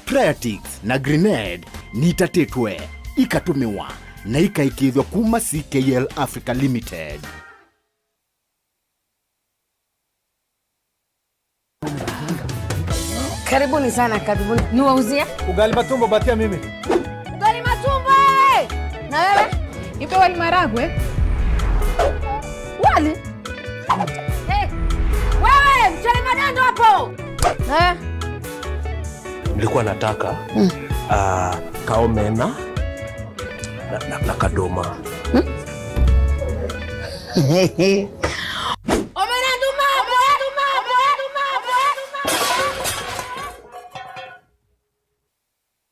Triatix na Grenade nitatĩtwe, ikatũmĩwa, na ikaĩkĩĩthw'a kuma C K L Africa Limited. Karibuni sana, karibuni. Niwauzie? Ugali matumbo, patia mimi. Ugali matumbo, eh! Na wewe? Nipe wali maragwe. Wali? Eh, wewe, mchele magando hapo. Eh? Nilikuwa nataka, mm, ah, kaomena na, na, na kadoma. Hmm? Omena nduma, omena nduma, omena nduma, omena nduma.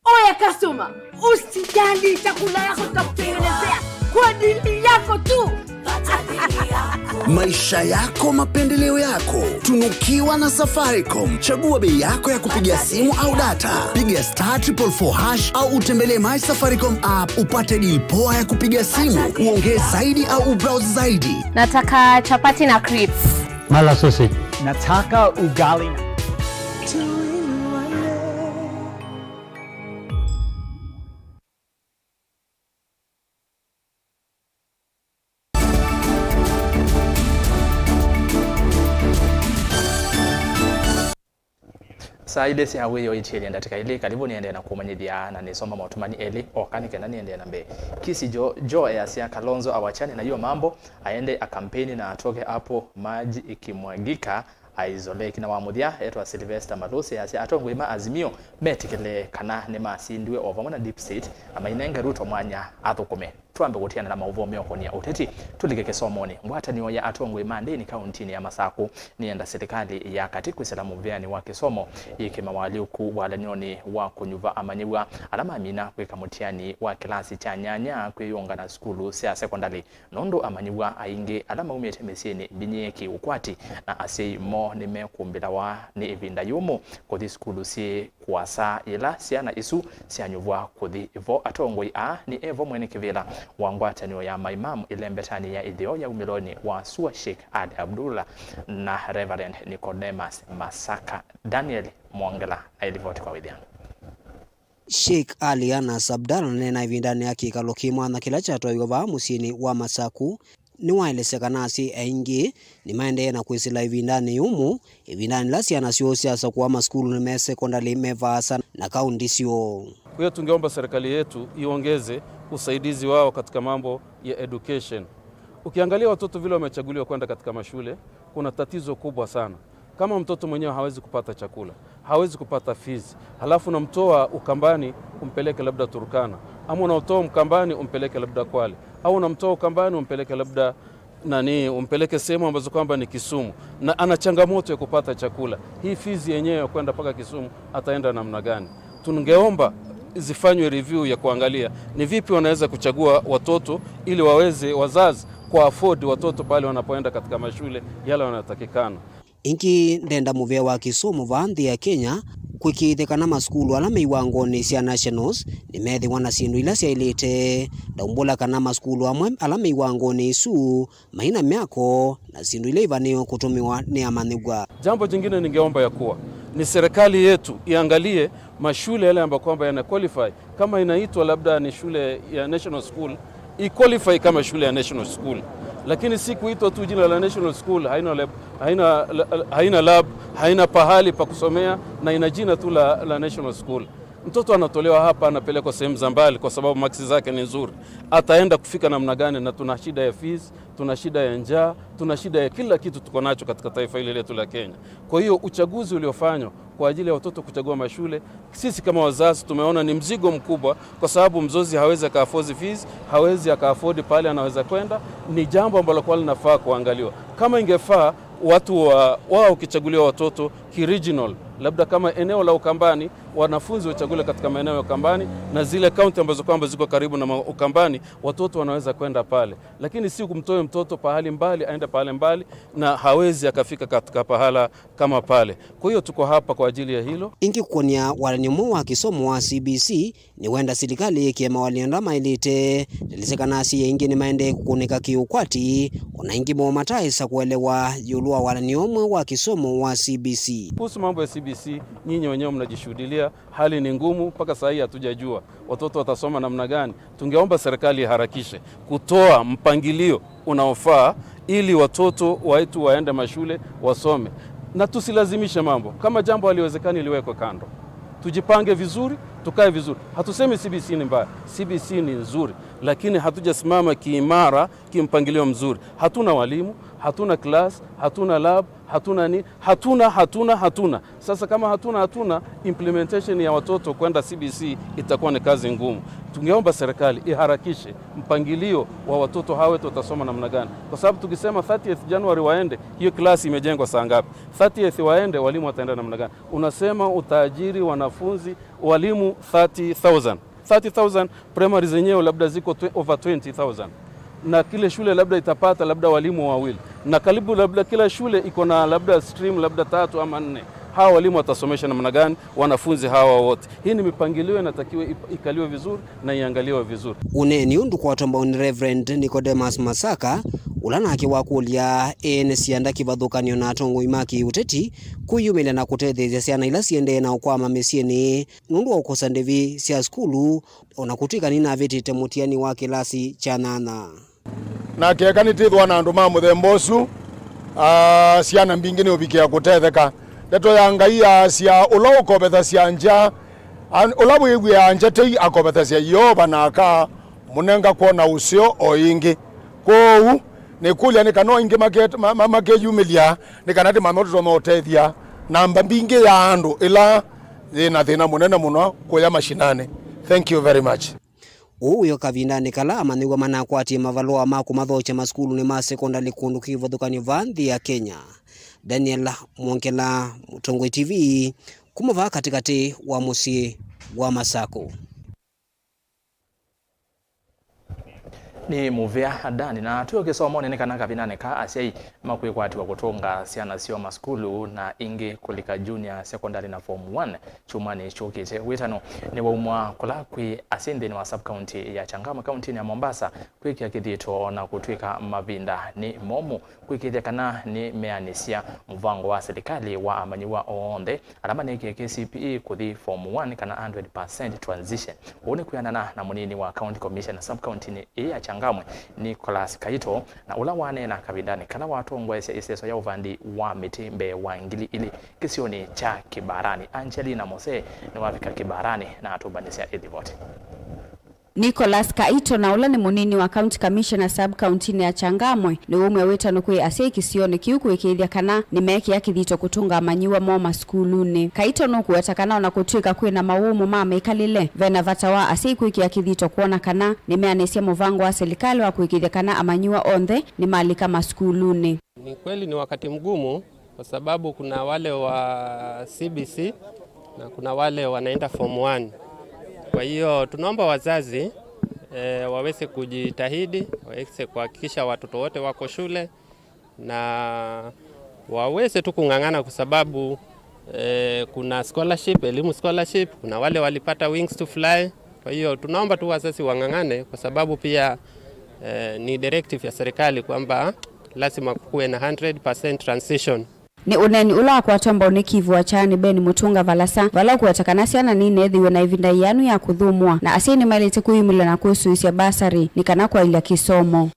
Oya customer, usijali, chakula yako tutakutengenezea kwa ajili yako tu. Maisha yako, mapendeleo yako. Tunukiwa na Safaricom. Chagua bei yako ya kupiga simu au data. Piga star triple four hash au utembelee My Safaricom app upate deal poa ya kupiga simu, uongee zaidi au ubrowse zaidi. Nataka chapati na crips. Mala sausage. Nataka ugali na Saa ilĩ sya wĩoo itiĩlye ndatĩka ilĩ. Kalivũ nĩendee na kũmanyĩthya na nĩsoma maũtũmani elĩ oka nĩ kenda nĩendee na mbee. Kisi Jo, Jo easya Kalonzo awachane na hiyo mambo, aende akampeni na atoke hapo maji ikimwagika. Aizoleki na wa mũthya etwa Sylvester Malusi asya atongoi ma Azimio metĩkĩle kana nĩmasindiwe o vamwe na Deep State na mainenge Ruto mwanya athũkũme. Twambe kũtiana na maũvoo meũkũnia ũteti, tũlike kĩsomonĩ. Ngwatanĩo ya atongoi ma ndĩni kauntinĩ ya Masakũ nĩyenda silikalĩ ya katĩ kwĩsĩla mũvĩanĩ wa kĩsomo yĩke mawalyũku walany'onĩ wa kũnyuva amanyĩw'a ala mamina kwĩka mũtiani wa kĩlasi kya nyanya kwĩyũnga na sukulu sya sekondalĩ. Nũndũ amanyĩw'a aingĩ ala maumĩte mĩsyĩnĩ mbinyĩĩe kĩ-ũkwati na asyai moo nĩmekũmbĩlawa nĩ ĩvinda yũmũ kũthi sukulu syĩ kũasa yĩla syana isu syanyuvwa kũthi vo. Atongoi aa nĩ evo mwene kĩvĩla wa ngwatanĩo ya maimamu ĩlembetanĩ ya ĩtheo ya umĩlonĩ wa sua Sheikh Ali Abdullah na Reverend Nicodemus Masaka. Daniel Mwongela na ĩlivoti kwa wĩthĩa. Sheikh Ali Anas Abdallah ũneena ĩvindanĩ ya kĩkalo kĩ mwanya kĩla kyatwaiwe vaa mũsyĩnĩ wa Masaku, nĩwaelesya kana asyai aingĩ nĩmaendee na kwĩsĩla ĩvindanĩ yũmũ, ĩvindanĩ yĩla syana syoo syasakũa masukulunĩ me sekondalĩ me vaasa na kaunti syoo. Kwa hiyo tungeomba serikali yetu iongeze usaidizi wao katika mambo ya education. Ukiangalia watoto vile wamechaguliwa kwenda katika mashule, kuna tatizo kubwa sana. Kama mtoto mwenyewe hawezi kupata chakula, hawezi kupata fees, halafu unamtoa Ukambani umpeleke labda Turkana, ama unamtoa Ukambani umpeleke labda Kwale, au unamtoa Ukambani umpeleke labda nani, umpeleke sehemu ambazo kwamba ni Kisumu, na ana changamoto ya kupata chakula, hii fees yenyewe ya kwenda mpaka Kisumu ataenda namna gani? Tungeomba zifanywe review ya kuangalia ni vipi wanaweza kuchagua watoto ili waweze wazazi kwa afford watoto pale wanapoenda katika mashule yale wanatakikana. Ĩngĩ ndenda mũvĩa wa kĩsomo vaa nthĩ ya Kenya kwĩkĩĩthya kana masukulu ala me iwangonĩ sya nationals nĩmethĩwa na syĩndũ ila syaĩlĩte. Ndaumbũla kana masukulu amwe ala me iwangonĩ isu mai na myako na syĩndũ ila ivanĩwe kũtũmĩwa nĩ amanyĩw'a. Jambo jingine ningeomba ya kuwa ni serikali yetu iangalie mashule yale ambayo kwamba yana qualify, kama inaitwa labda ni shule ya national school, i qualify kama shule ya national school, lakini si kuitwa tu jina la national school, haina lab, haina, haina lab, haina pahali pa kusomea na ina jina tu la, la national school. Mtoto anatolewa hapa, anapelekwa sehemu za mbali kwa sababu maksi zake ni nzuri. Ataenda kufika namna gani? Na tuna shida ya fees, tuna shida ya njaa, tuna shida ya kila kitu tuko nacho katika taifa hili letu la Kenya. Kwa hiyo uchaguzi uliofanywa kwa ajili ya watoto kuchagua mashule, sisi kama wazazi tumeona ni mzigo mkubwa, kwa sababu mzazi hawezi aka afford fees, hawezi aka afford pale anaweza kwenda. Ni jambo ambalo kwa linafaa kuangaliwa. Kama ingefaa watu wa, wao ukichaguliwa watoto ki regional, labda kama eneo la Ukambani, wanafunzi wachaguliwe katika maeneo ya Ukambani, na zile kaunti ambazo kwamba ziko karibu na ma-, Ukambani, watoto wanaweza kwenda pale, lakini si kumtoe mtoto pahali mbali aende pahali mbali na hawezi akafika katika pahala kama pale. Kwa hiyo tuko hapa kwa ajili ya hilo. Ĩngĩ kũkonia walany'o mweũ wa kĩsomo wa C B C, nĩwenda silikalĩ yĩkĩe mawalany'o ala maĩlĩte. Ndalĩsya kana asyai aingĩ nĩmaendee kũkũnĩka kĩ-ũkwati, o na ĩngĩ moo mataaĩsa kũelewa ĩũlũ wa walany'o mweũ wa kĩsomo wa C B C. Kuhusu mambo ya C B C, nyinyi wenyewe mnajishuhudilia, hali ni ngumu, mpaka saa hii hatujajua watoto watasoma namna gani. Tungeomba serikali iharakishe kutoa mpangilio unaofaa ili watoto wetu waende mashule wasome, na tusilazimishe mambo. Kama jambo haliwezekani, liwekwe kando, tujipange vizuri, tukae vizuri. Hatusemi C B C ni mbaya, C B C ni nzuri, lakini hatujasimama kiimara, kimpangilio mzuri. Hatuna walimu, hatuna class, hatuna lab, hatuna ni, hatuna, hatuna, hatuna. Sasa kama hatuna, hatuna, implementation ya watoto kwenda C B C itakuwa ni kazi ngumu. Tungeomba serikali iharakishe mpangilio wa watoto hawa wetu watasoma namna gani, kwa sababu tukisema thirtieth January waende, hiyo klasi imejengwa saa ngapi? Thirtieth waende, walimu wataenda namna gani? Unasema utaajiri wanafunzi, walimu thirty thousand. Thirty thousand, primary zenyewe labda ziko twe-, over twenty thousand, na kile shule labda itapata labda walimu wawili, na karibu labda kila shule iko na labda stream labda tatu ama nne. Hawa walimu watasomesha namna gani wanafunzi hawa wote? Hii ni mipangilio inatakiwa ip-, ikaliwe vizuri na iangaliwe vizuri. Ũneeni ũũ ndũkwatwa mbau nĩ Reverend Nicodemus Masaka, ũla nake wakũlya ene syanda kĩvathũkany'o na atongoi ma kĩũteti kwĩyumĩlya na kũtetheesya syana ila siendee na ũkwama mĩsyĩnĩ nũndũ wa kũkosa ndĩvi sya sukulu, o na kũtw'ĩka nĩnavĩtĩte mũtiani wa kĩlasi kya nyanya. Na keka nĩtĩthwa na andũ ma mũthemba ũsu, aa, syana mbingĩ nĩũvikĩa kũtetheka. Ndeto ya Ngai yaasya, "Ũla ũkovethasya ngya, an-, ũla wĩw'ĩaa ngya tei akovethasya Yeova na akamũnenga kwona ũseo o ĩngĩ." Kwoou, nĩkũlya nĩ kana o ingĩ make-, ma-, ma-, makeyumĩlya, nĩ kana tĩmanye ũtonya ũtethya namba mbingĩ ya andũ ĩla yĩ na thĩna mũnene mũno kũya mashinani. Thank you very much. Ũu wĩ o kavindanĩ kala amanyĩw'a manakwatie mavalũa ma kũmathokya masukulunĩ ma sekondalĩ kũndũ kĩvathũkany'o vaa nthĩ ya Kenya. Daniel Mwongela, Mũtongoi T V, kuma vaa katĩkatĩ wa mũsyĩ wa Masakũ. Nĩ mũvea Dani, na twĩ o kĩsomonĩ nĩ kana kavindanĩ ka asyai makwĩkwatiwa kũtũnga syana syoo masukulu na ingĩ kũlika junior secondary na form one. Kyumwanĩ kyũkĩte, wĩtano nĩwaumwa kũla kwĩ asyai nthĩnĩ wa sub-county ya Changamwe kauntinĩ ya Mombasa kwĩkĩa kĩthito na kũtw'ĩka mavinda nĩ momũ kwĩkĩĩthya kana nĩmeanĩsya mũvango wa silikalĩ wa amanyĩw'a onthe ala maneekie K C P E kũthi form one kana hundred percent transition. Ũu nĩ kwĩanana na mũnini wa County Commissioner sub-county-nĩ ĩĩ ya Changamwe, Nicholas Kaito, na ũla waneena kavindanĩ kala watongoesya ĩseso ya ũvandi wa mĩtĩ mbee wa ngili ilĩ kĩsionĩ kya Kibarani. Angelina Mose nĩwavika Kibarani na atũmbanĩsya ĩlivoti. Nicholas Kaito, na ũla nĩ mũnini wa County Commissioner sub-county-inĩ ya Changamwe, nĩwaumya wĩtano kwĩ asyai kĩsionĩ kĩu kũĩkĩĩthya kana nĩmeekĩa kĩthito kũtũnga amanyĩw'a moo masukulunĩ. Kaito nũkũweta kana ona kũtw'ĩka kwĩ na mawũmũ ma mĩkalĩle, ve na vata wa asyai kwĩkĩa kĩthito kwona kana nĩmeanĩsya mũvango wa silikalĩ wa kũĩkĩĩthya kana amanyĩw'a onthe nĩmalika masukulunĩ. Ni kweli ni wakati mgumu kwa sababu kuna wale wa C B C na kuna wale wanaenda form one. Kwa hiyo tunaomba wazazi, eh, waweze kujitahidi, waweze kuhakikisha watoto wote wako shule na waweze tu kung'ang'ana kwa sababu, eh, kuna scholarship, elimu scholarship, kuna wale walipata Wings to Fly. Kwa hiyo tunaomba tu wazazi wang'ang'ane kwa sababu pia, eh, ni directive ya serikali kwamba lazima kukuwe na hundred percent transition. Nĩ ũneeni ũla wakwatwa mbau nĩ Kivu wa Kyeni Ben Mutunga Valasa, vala ũkũweta kana syana nineethĩiwe na ĩvinda yĩanu ya kũthũmũa, na asyai nĩmaĩlĩte kwĩyumĩlya na kũsũĩsya basarĩ nĩ kana kwaĩlya kĩsomo.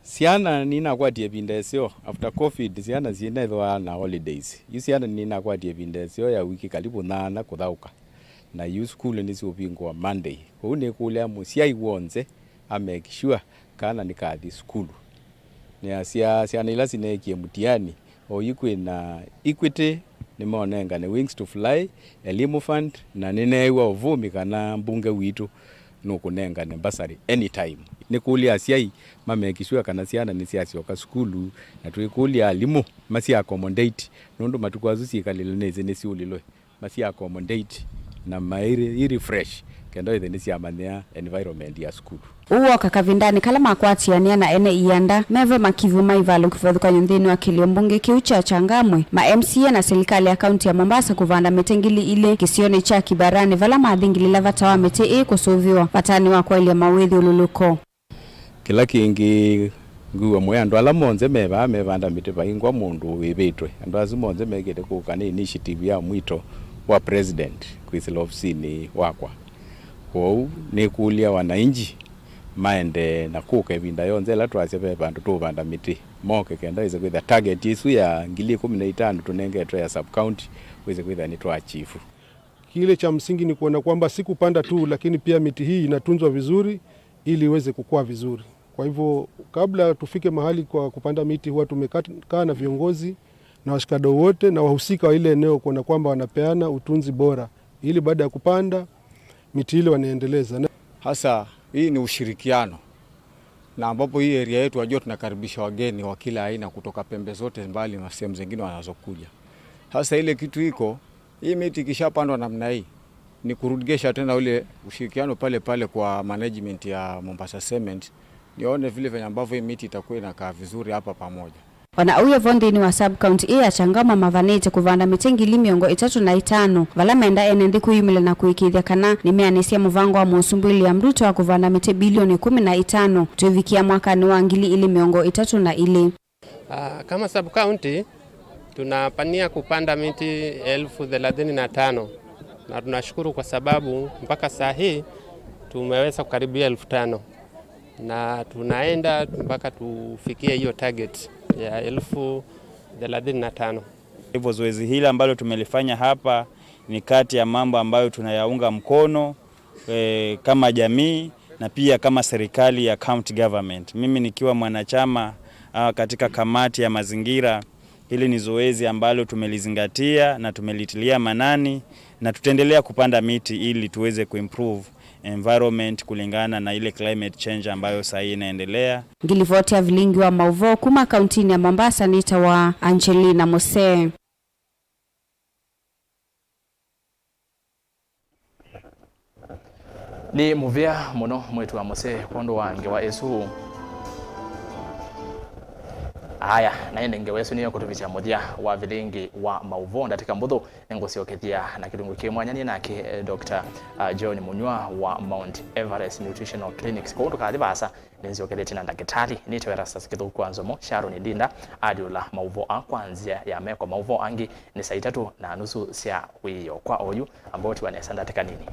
Syana ninakwatie ĩvinda ĩseo. After covid, syana syinethĩwa na holidays. Yu syana ninakwatie ĩvinda ĩseo ya wiki kalivu nyaanya kũthaũka, na yu sukulu nĩsiũvingũa Monday. Kwoou nĩkũlya mũsyai w'onthe a make sure kana nĩkathi sukulu. Nĩasya syana ila sineekie mũtiani, oyu kwĩ na Equity, nĩmaũnengane Wings to Fly, Elimu Fund, na nĩneew'a ũvumi kana mbunge witũ nũkũnengane bursary anytime. Nĩkũlya asyai ma make sure kana syana nĩsyasyoka sukulu, na twĩkũlya alimũ masya accommodate, nũndũ matukũ asu syĩkalĩle nĩsĩ nĩsyũlilwe, masya accommodate na mai refresh, kenda ĩthe nĩsyamanyĩa environment ya sukulu. Ũu woka kavindanĩ kala makwatĩanĩa na ene ianda me vo makivu ma ivalũko kĩvathũkany'o nthĩnĩ wa kĩlĩo mbunge kĩu kya Changamwe, ma M C A na silikalĩ ya kaunti ya Mombasa kũvanda mĩtĩ ngili ilĩ kĩsionĩ kya Kibarani, vala mathingilĩla vata wa mĩtĩ ĩĩ kũsũvĩwa vatanĩ wa kwaĩlya mawĩthyũlũlũko. Kĩla kĩngĩ ngwĩw'a mũĩ andũ ala monthe me vaa mevanda mĩtĩ vaingwa mũndũ wĩvĩtwe. Andũ asu monthe mekĩte kũka nĩ initiative ya mwito wa president kwĩsĩla ofisinĩ wakwa. Kwoou nĩkũlya wananchi maendee na kũka ĩvinda yonthe ĩla twasya ve vandũ tũũvanda mĩtĩ, moke kenda wĩse kwĩtha target ĩsu ya ngili ĩkũmi na itano tũnengetwe ya sub county wĩse kwĩtha nĩtwa achieve. Kile cha msingi ni kuona kwamba si kupanda tu, lakini pia miti hii inatunzwa vizuri ili iweze kukua vizuri. Kwa hivyo, kabla tufike mahali kwa kupanda miti, huwa tumekaa na viongozi na washikadau wote na wahusika wa ile eneo kuona kwamba wanapeana utunzi bora, ili baada ya kupanda miti ile wanaendeleza. Hasa hii ni ushirikiano, na ambapo hii area yetu, wajua, tunakaribisha wageni wa kila aina kutoka pembe zote mbali na sehemu zingine wanazokuja. Sasa ile kitu iko, hii miti ikishapandwa namna hii, ni kurudisha tena ule ushirikiano pale pale kwa management ya Mombasa Cement, nione vile venye ambavyo hii miti itakuwa inakaa vizuri hapa pamoja. Ona ũu e vo nthĩnĩ wa sub-county ĩĩ ya Changamwe mavanĩte kũvanda mĩtĩ ngili mĩongo ĩtatũ na itano, vala menda ene nthĩ kwĩyumĩlya na kũĩkĩĩthya kana nĩmeanĩsya mũvango wa Mũsumbĩ William Ruto wa kũvanda mĩtĩ bilioni ĩkũmi na itano twĩvikĩa mwakanĩ wa ngili ilĩ mĩongo ĩtatũ na ilĩ. Ah, kama sub-county, tunapania kupanda miti elfu thelathini na tano, na tunashukuru kwa sababu mpaka saa hii tumeweza kukaribia elfu tano, na tunaenda mpaka tufikie hiyo target ya elfu thelathini na tano. Hivyo zoezi hili ambalo tumelifanya hapa ni kati ya mambo ambayo tunayaunga mkono, eh, kama jamii na pia kama serikali ya county government. Mimi nikiwa mwanachama, ah, katika kamati ya mazingira, hili ni zoezi ambalo tumelizingatia na tumelitilia maanani, na tutaendelea kupanda miti ili tuweze kuimprove environment kulingana na ile climate change ambayo saa hii inaendelea. Ngilivoti ya vilingi wa mauvoo kuma kauntinĩ ya Mombasa nĩtawa Angelina Mose. Nĩ mũvea mũno mwĩĩtu wa Mose kwondũ wa ngewa ĩsu. Aya, na ĩndĩ ngewa ĩsu nĩyo kũtũvikya mũthya wa vilingi wa mauvoo. Ndatĩka mbũthũ nĩngũsyokethya na kĩlungu kĩ mwanya nĩ nake, eh, Doctor, ah, John Munywa wa Mount Everest Nutritional Clinics. Kwoou ndũkathi vaasa, nĩnzyokethetye na ndakĩtalĩ nĩtawa Erastus Kĩthũku wa Nzomo. Sharon Ndinda alyũla mauvoo aa kwa nzĩa ya meko. Mauvoo angĩ nĩ saa itatũ na nusu sya wĩoo. Kwa oyu, amba ũtiwa nesa ndatĩka nini.